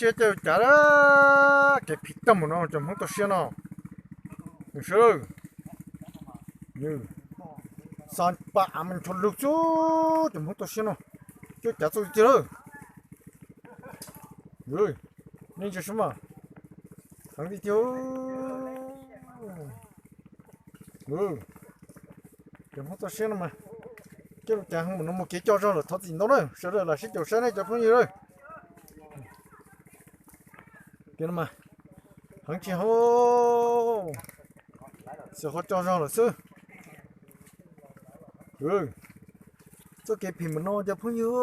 Siab cav cav, kev phim tag mus no cov Hmoob toj siab no. Nws sawv, nws xa pa av mas ncho lug xwb, cov Hmoob toj siab no. Cuab cav txuj tiag lawm. Nej ntsia seb mas, heev tiag tiag. Cov Hmoob toj siab no mas, coj lug cav heev mus no mus kev co zog lawm thov txim ntau na, sawv daws lam sib caum saib nej cov phooj ywg lawm. Heev tsis heev, xyov qhov co zog lawm xwb. Txoj kev phim mus no cov phooj ywg,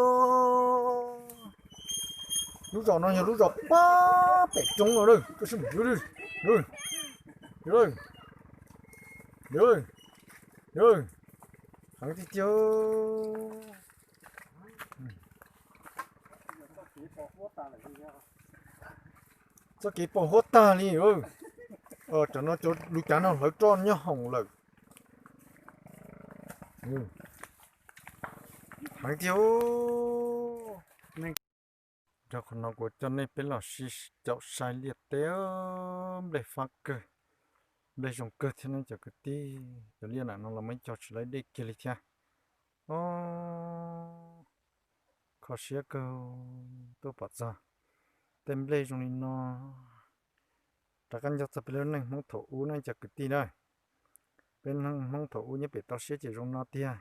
lub zos no yog lub zos pab pem roob no, heev tiag tiag. Txoj kev pom huab tag li. Tam no cov lub cav no hlawv roj nyob hoom lawm. Heev tiag. Rau qhov no kuv coj nej peb los sib caum saib liaj teb, nplej fab kawg, nplej zoo kawg thiab ne cov kwv tij. Cov liaj nam no los muaj ib co tsis laib dej kiag li thiab. Kho siab kawg tuaj pom txog tej nplej zoo li no. Rov qab nco txog peb lub neej Hmoob thaum ub ne cov kwv tij na. Peb neej Hmoob thaum ub nyob pem toj siab ces zoo no tiag.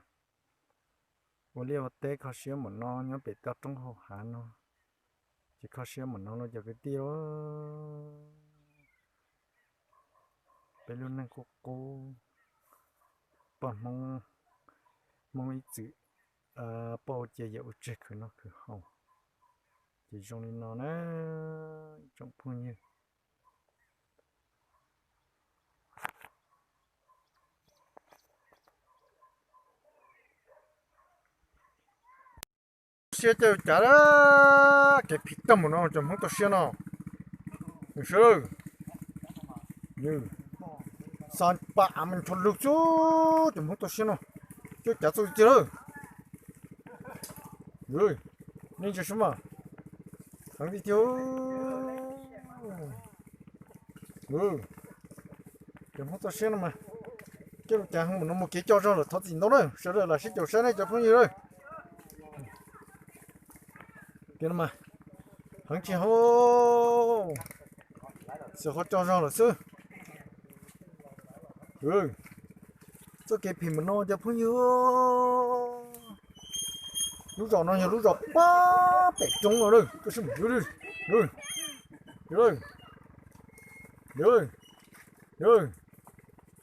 Ua liaj ua teb kho siab npaum no nyob pem toj roob hauv hav no, ces kho siab npaum no lauj cov kwv tij. Peb lub neej qub qub, poj Hmoob, Hmoob ib txwm pauj cia yawm ua tseg khwv noj khwv haus, ces zoo li no na tsoom phooj ywg. Siab cav cav, kev phim tag mus no cov Hmoob toj siab no. Nws sawv, nws xa pa av mas ncho lug xwb, cov Hmoob toj siab no. Cuab cav txuj tiag lawm. Nej ntsia seb mas, heev tiag tiag. Cov Hmoob toj siab no mas, coj lug cav heev mus no mus kev co zog lawm thov txim ntau na, sawv daws lam sib caum saib nej cov phooj ywg lawm. Heev tsis heev, xyov qhov co zog lawm xwb. Txoj kev phim mus no cov phooj ywg, lub zos no yog lub zos pab pem roob no,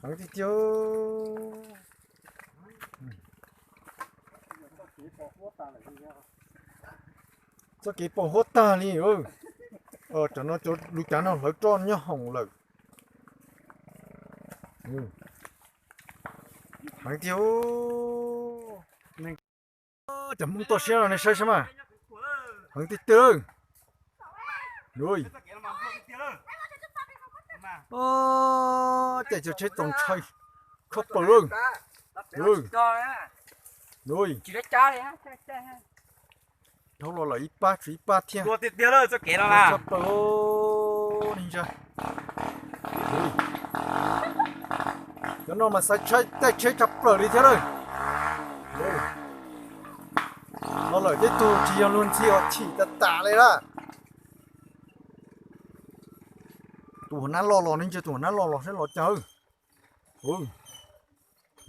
heev tiag tiag. Txoj kev pom huab tag li. Tam no cov lub cav no hlawv roj nyob hoom lawm. Heev tiag. Cov Hmoob toj siab no nej saib seb mas, heev tiag tiag. Caij cov tsheb txaus ntshai tshaj plaws lawm. Dhau los lawm ib pab tsuas ib pab thiab. Tshaj plaws li ntag. Cov no mas xaiv caij tsheb tshaj plaws li thiab lawm. Los lawm tej tug tsis yog luag ntxhi os, chim tas tas li lawm. Tus hauv nab loj los, nej ntsia tus hauv nab loj los saib los cas.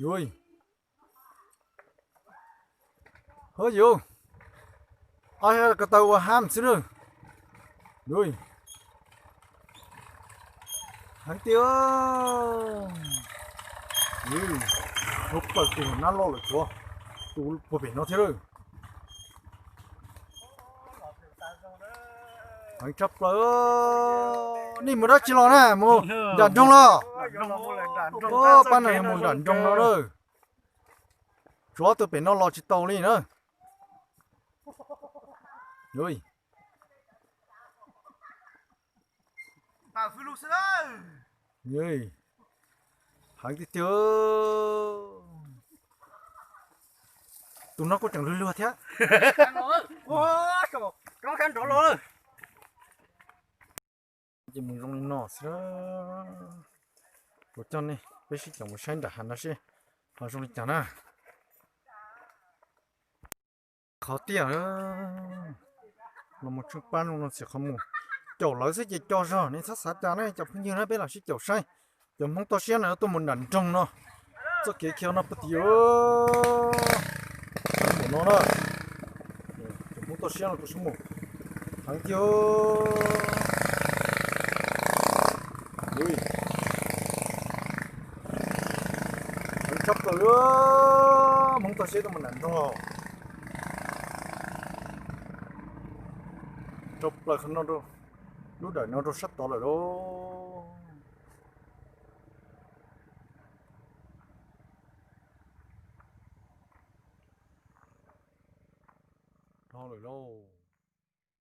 Yuav, hov yuav, ko taw ua hab xwb na. Yuav, heev tiag. Yuav, ua plaws tus nab loj lawm tshuav tus puag pem no thiab lawm. Heev tshaj plaws. Nej mus dab tsi los na? Mus nram nroog los? Pab no mus nram nroog no lawm. Tshuav tus pem no los tsis tau li na. Heev tiag tiag. Tus no kuj tseem luag luag thiab. Rov qab nrov los lawm. Ces mus zoo li no xwb. Kuv coj nej peb sib caum mus saib nram hav no seb ho zoo li cas na. Qhov tiag, los mus tsheej pab no txhim qhov mus caum lawv xwb ces co zog, nej txhob xav cas ne cov phooj ywg na, peb los sib caum saib. Cov Hmoob toj siab no tuaj mus nram nroog no, txoj kev khiav no puag tim mus no na. Cov Hmoob toj siab no tus sub mus heev tiag. Heev tshaj plaws li, Hmoob toj siab tuaj mus nram nroog. Rau plaws qhov no, lub dawm no rau sab tod lawm lauj. Dhau lawm lauj.